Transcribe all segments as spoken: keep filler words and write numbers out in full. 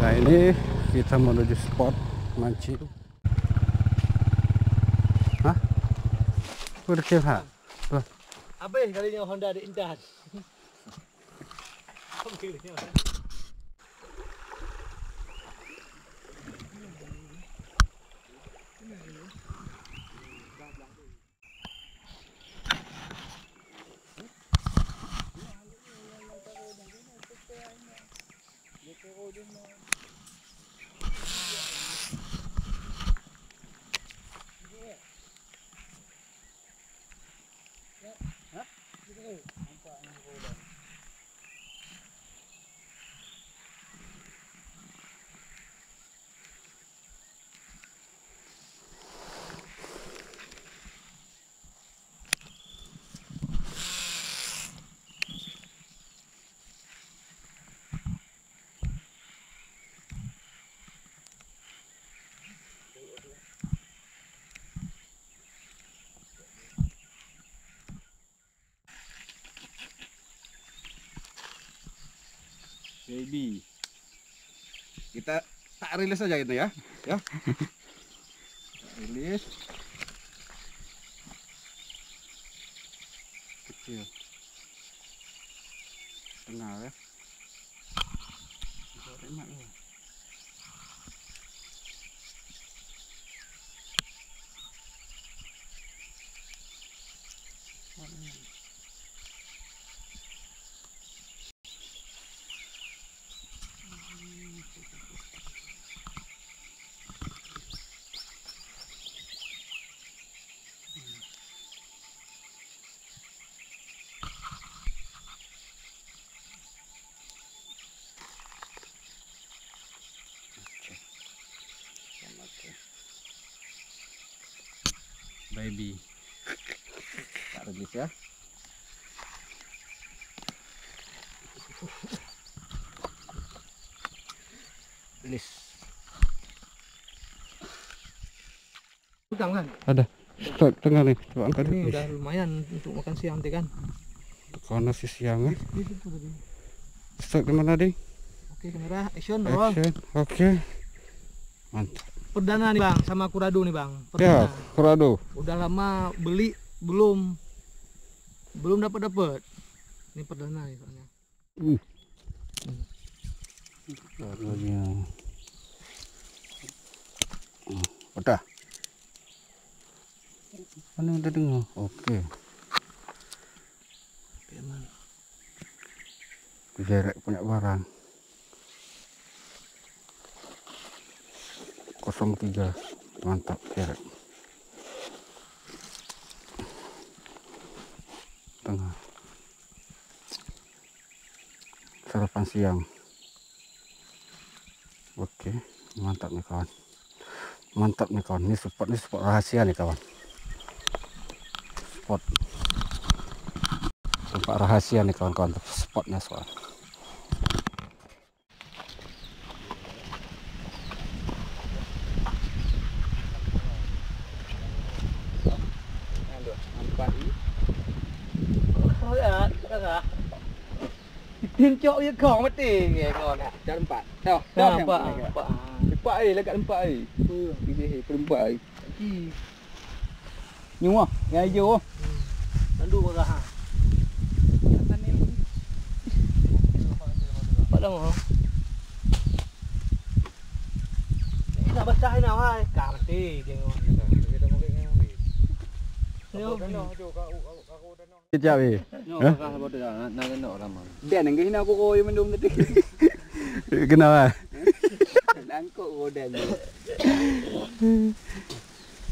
Nah, ini kita menuju spot mancing. Hah? Udah kieu, ha? Tuh. Habéh kali nyoe Honda di Intan. Baby. Kita tak rilis saja gitu ya. Ya. Rilis. Kecil. Tengah ya. Bisa tembak ya. Baby. Tak ada gitu ya. Lis. Udang kan? Ada. Strike tengah ni. Coba angkat. Ini udah lumayan untuk makan siang tadi kan. Karena si siang eh. Di situ tadi. Strike di mana, Ding? Oke, kamera action, bro. Action. Oke. Mantap. Perdana nih, Bang, sama Kurado nih, Bang. Ya, perdana. Kurado. Udah lama beli, belum belum dapat dapat. Ini perdana nih soalnya. Hmm. Barunya. Hmm, pecah. Mana udah dengar? Oke. Jerek punya barang. Kosong tiga. Mantap, jerek. Tengah. Sarapan siang. Oke, mantap nih kawan. Mantap nih kawan. Ini spot, ini spot rahasia nih kawan. Spot. Tempat rahasia nih kawan-kawan. Spotnya soal. Nampak i. Oh, ya, tengah. Tin cok ye kong mati ye kong. Dah empat. Dah. Dah empat. Empat. Empat ai, lagak empat ai. Pilih ai, perempat ai. Lagi. Nyoe, yang hijau. Tandu merah ha. Nampak dah mah. Ini nak basah ni hai. Ka mati tengok. Kejap eh. Nyoe merah bodoh dah, nak nak kena orang mah. Dan nggih nak aku koi mendung tadi. Kenapa? Langkok roda ni.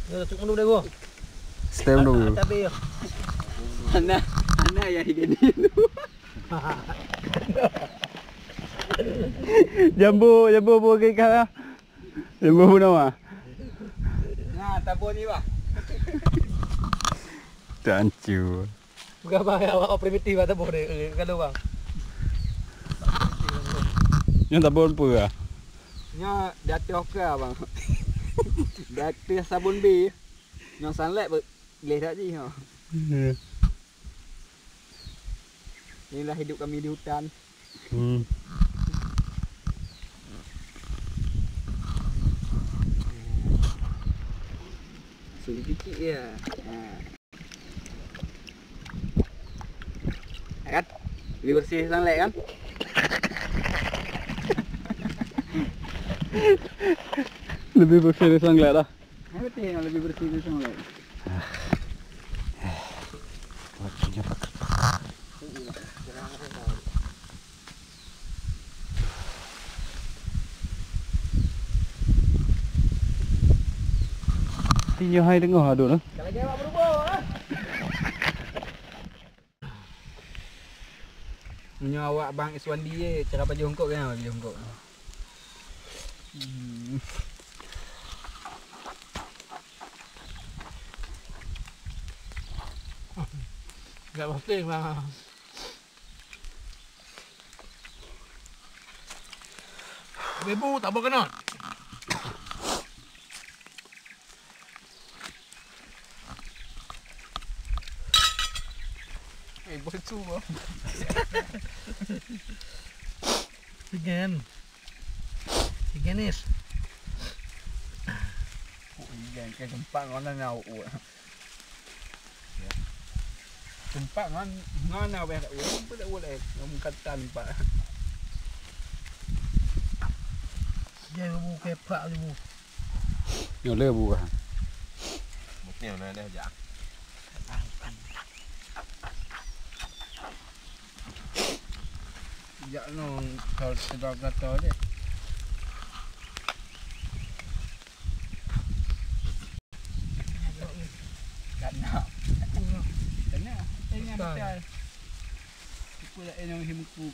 Dah cuk mendung dah gua. Stay mendung. Tapi ya. Ana, ana ya gini. Jambu, jambu bu ke kah? Jambu bu nama? Nah, tabur ni bah. Tancu. Bukan bang, awak primitif lah tabur ni. Eh, kalau bang. Nyan tabur apa ah? Nya di atas okra bang. Di atas sabun bi. Nyang sanlet be-, leh tak jih ha. Hmm. Inilah hidup kami di hutan. Hmm. Dikit ya. Nah. Ya kan? Lebih bersih sang lek kan? Lebih bersih dari sang lek dah. Nah, betul yang lebih bersih dari sang lek. Tinyo hai teungoh adun. Meunyoe awak Bang Iswandi ye, cara pajoh hongkot kan, pajoh hongkot. Hmm. Enggak pasti, Bang. Ibu tak berkenan. Eh, bocor, Bang. Dengan. Dengan is. Oh, iya, kayak gempa ngono nyau. Tumpak ngon, ngon aweh dak ulèe, pun dak ulèe, ngon katan pak. Dia bu kepak lu. Nyoe le bu kah? Mungkin mana dah jak. Jak nong kau sedang kata deh. Kana. Kana. Kana. Besar. Iku lah enong himuku.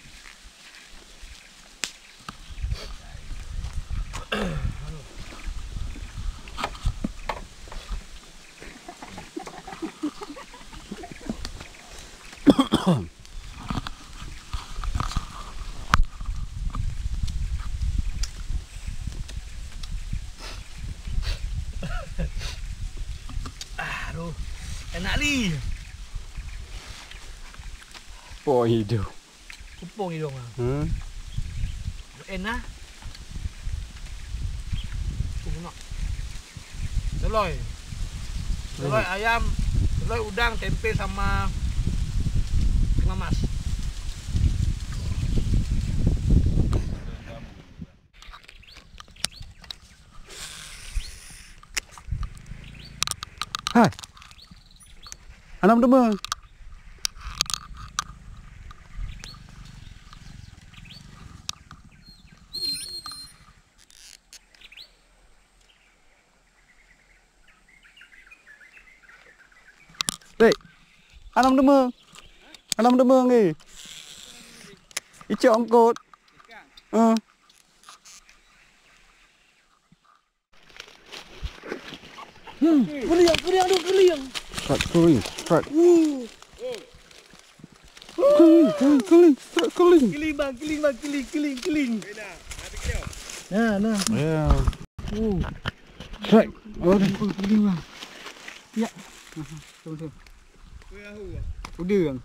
Aduh, enak li. Po hidup. Kupong hidung ah. Hmm. Enak. Enak. Seloi. Seloi ayam, seloi udang, tempe sama mamas. Hai. Anam teuma. Dek, anam teuma. Anam teuma ngi. Icok angkot. Eh. Hmm, kuliang, kuliang tu, kuliang. Strike, kuliang, strike. Uh. Keling, keling, keling, strike keling. Keling bang, keling bang, keling, keling, keling. Nah, nah. Ya. Uh. Strike. Oh, keling bang. Ya. Tunggu, tunggu. Udah bang.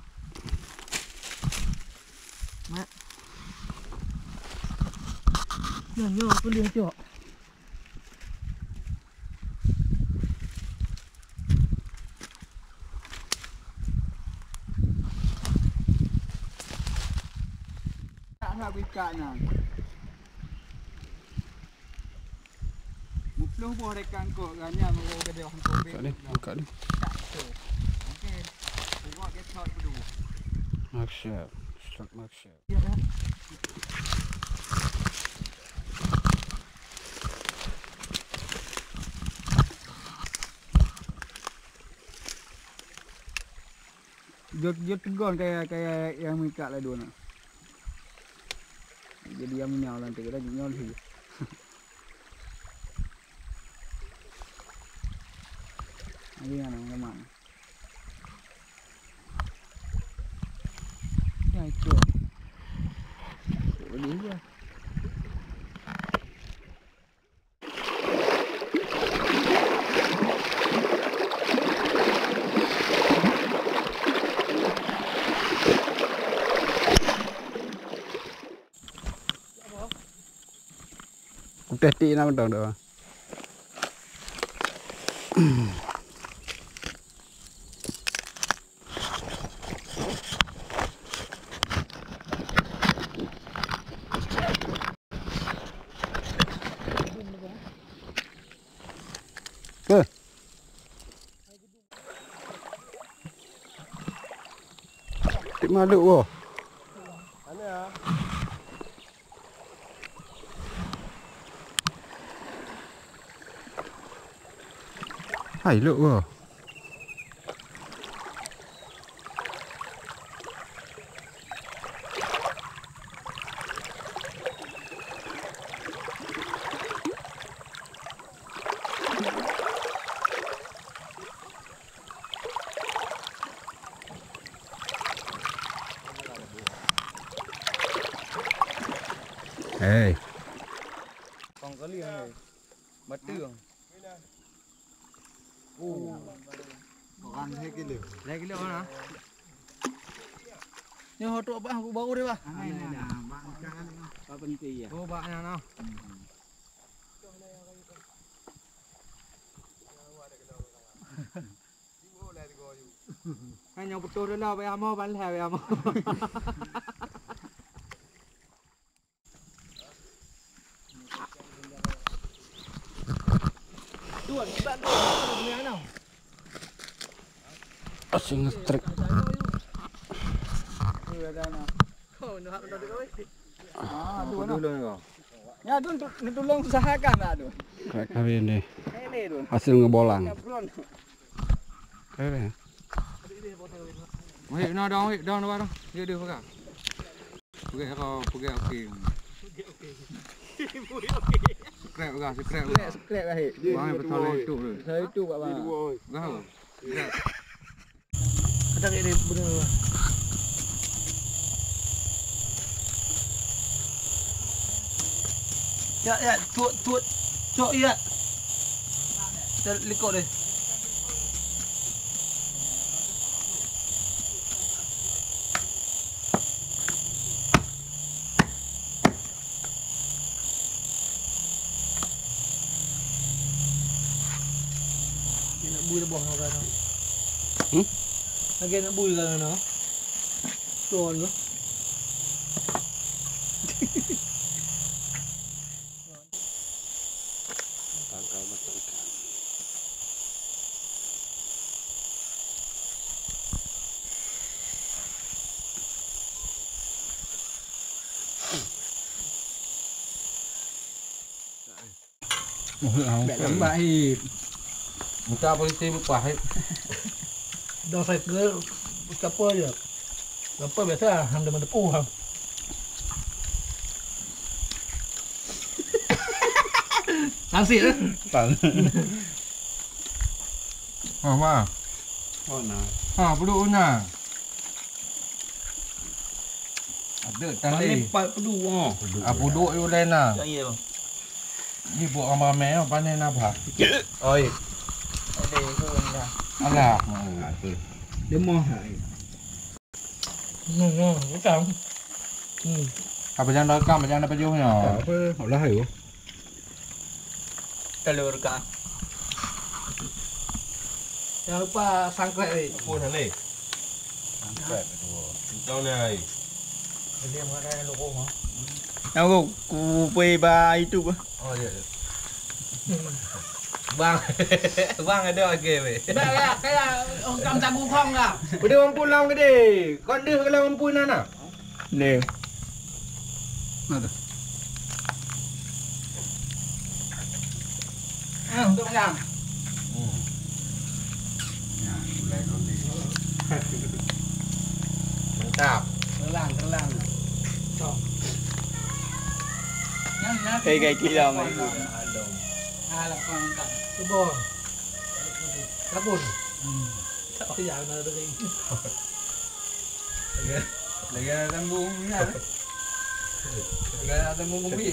Mak. Nah, nyoh keling cok. Tak nak buka nyan. Muploh boh rekan kok, ganya mau gede hongkong. Buka ni, buka ni. Tak tu. Okey. Tengok dia shot dulu. Mark shot. Strike mark shot. Jeuet, jeuet teugon kaya, kaya nyang meukat ladôm na. Jadi nyang meunyoe lam teuk dah nyoe lhi. Lagi mana, mana? Dah ikut. Boleh juga. Kutéh tik na mantong tu. Eh. Tik maluk woh. Hai, lok woh. Hei. Kong kali hai. Mati kong. Oh. Orang hai kilo. Hai kilo mana? Nyoh tu bah, aku baru deh bah. Aneh, aneh, aneh. Bak makan, bak penting ya. Oh, bak nyan ah. Kan nyang beutôi dulu, bayar mo, ban lhèe bayar mo. Tuan, kiban tu, tu, tu, tu, tu. Asing ngestrek. Oh, nak, nak, nak, nak. Ah, tu, nak. Ya, tu, tu, ni tolong usahakan lah tu. Kawin deh. Ini tu. Hasil ngebolang. Nak belum. Kawin. Weh, na dong, weh, dong, dong, dong. Dia, dia pegang. Pegang kau, pegang okey. Subscribe pegang, subscribe pegang. Subscribe lah, hei. Bang, betul itu tu. Betul itu, Pak Bang. Pegang. Subscribe. Kadang ini benar. Ya, ya, tuat, tuat. Cok, ya. Likot deh. Dia nak bui lebuh dengan orang. Hmm? Lagi nak bui dengan orang. Tuan tu. Tangkai macam ikan. Bèk lambak, Hip. Muka polisi bupah, Hip. Dong saya ke, siapa je? Siapa biasa, hang demen tepung, hang. Sansik, eh? Tan. Ha, ma. Oh, nah. Ha, peuduek na. Ada tali. Tali pat peuduek, oh. Ah, peuduek yue lain na. Yang iya, bang. Ni buat ramai-ramai, oh, panen apa? Oi. Ada itu dah. Alah. Demoh. Hmm, hmm, bukan. Hmm. Apa jangan rekam, jangan apa jauhnya. Apa? Olah ayo. Telur ka. Jangan lupa sangkret, eh. Apa sana? Sangkret tu. Entah ni, ai. Jadi mana yang lu kong, ha? Yang lu ku pui ba itu bah. Oh, ya, ya. Bang. Bang ada lagi weh. Dah ya, kayak orang sagu kong lah. Udah mampu long gede. Kau deh kalau mampu nana. Lé. Mana tu? Ah, untuk makan. Hmm. Ya, mulai dulu. Mantap. Terlang, terlang. Sok. Yang nak. Kayak, kayak kilang. Alah, mantap. Kebun. Kabun. Hmm. Tak payah nak ada lagi. Lagi, lagi ada sambung ni, ah. Lagi ada sambung bumi.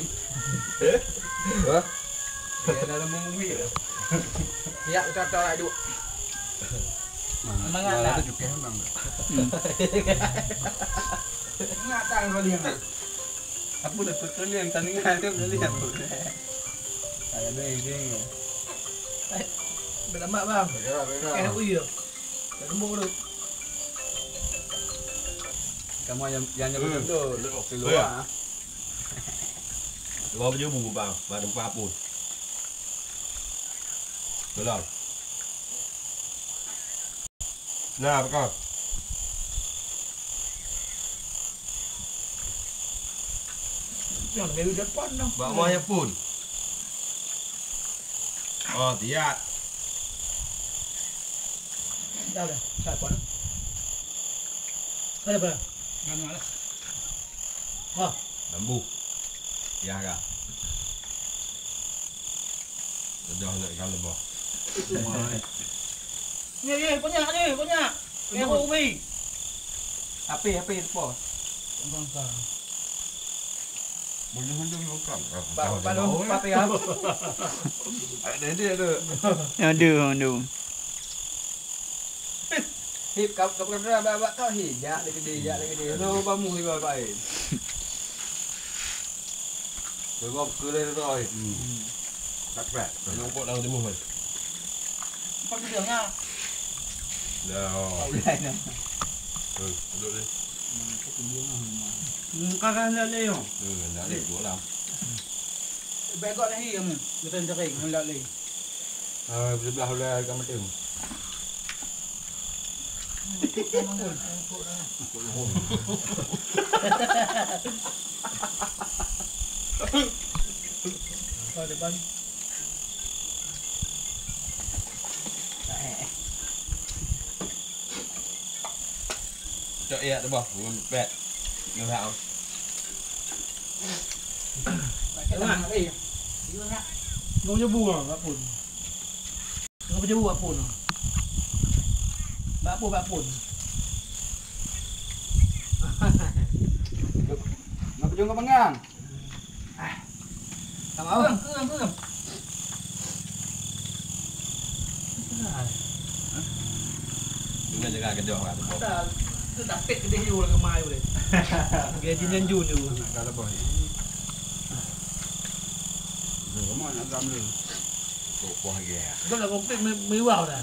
Eh? Hah? Lagi ada sambung bumi. Ya, cocok lah, Duk. Mana, mana mana lah. Ada juga memang. Hmm. Ingat tak kau lihat? Apa dah sekalian, tak ingat tu kalian. Ada ni, ni. Eh, berlambak, bang. Bergerak, bergerak. Eh, ui, ya. Dah gemuk tu. Kamu yang, yang nyebut tu, lu, lu, ah. Dua baju bu, bang, baru empat pun. Belum. Nah, betul. Yang dari depan dah. Bak rumah yang pun. Oh, tiat. Dah, dah. Saya pun. Saya pun. Mana lah? Wah. Bambu. Ya, kak. Dah nak ikan lebah. Ni, ni, banyak ni, banyak. Ni, aku ubi. Api, api, apa? Bangka. Mundur-mundur longkang. Pak, Pak Long, Pak Pia. Ada dia tu. Aduh, aduh. Hip, kap, kap, kap, kap, kap, kap, hip, jak lagi dia, jak lagi dia. Lo, bamu juga, Pak, eh. Lo, kau ke dia tu, eh. Hmm. Tak, tak. Nampak dalam timun, eh. Apa tu dia, nya? Dah. Tak boleh dah. Eh, duduk ni. Hmm, kau kan dah lewat. Eh, dah lewat lah. Baik kau dah hiam. Betul cari, hendak lewat. Ah, sebelah udah kat mata. Oh, depan. Cok iak tu bah, ngon pet. Ngon hak. Ngon nyebu ah, bak pun. Ngon nyebu bak pun. Bak pun, bak pun. Ngon pejung ngon peungang. Ah. Tak mau. Kurang, kurang, kurang. Dengar jaga kedoh kat tempat. Tak, tu tak pek kedeh you lah kemai boleh. Gaji nyan ju tu. Nak kalah boh. Rumah nak gam lu. Kok poh lagi ya? Dah lah komplit me-, mewah dah.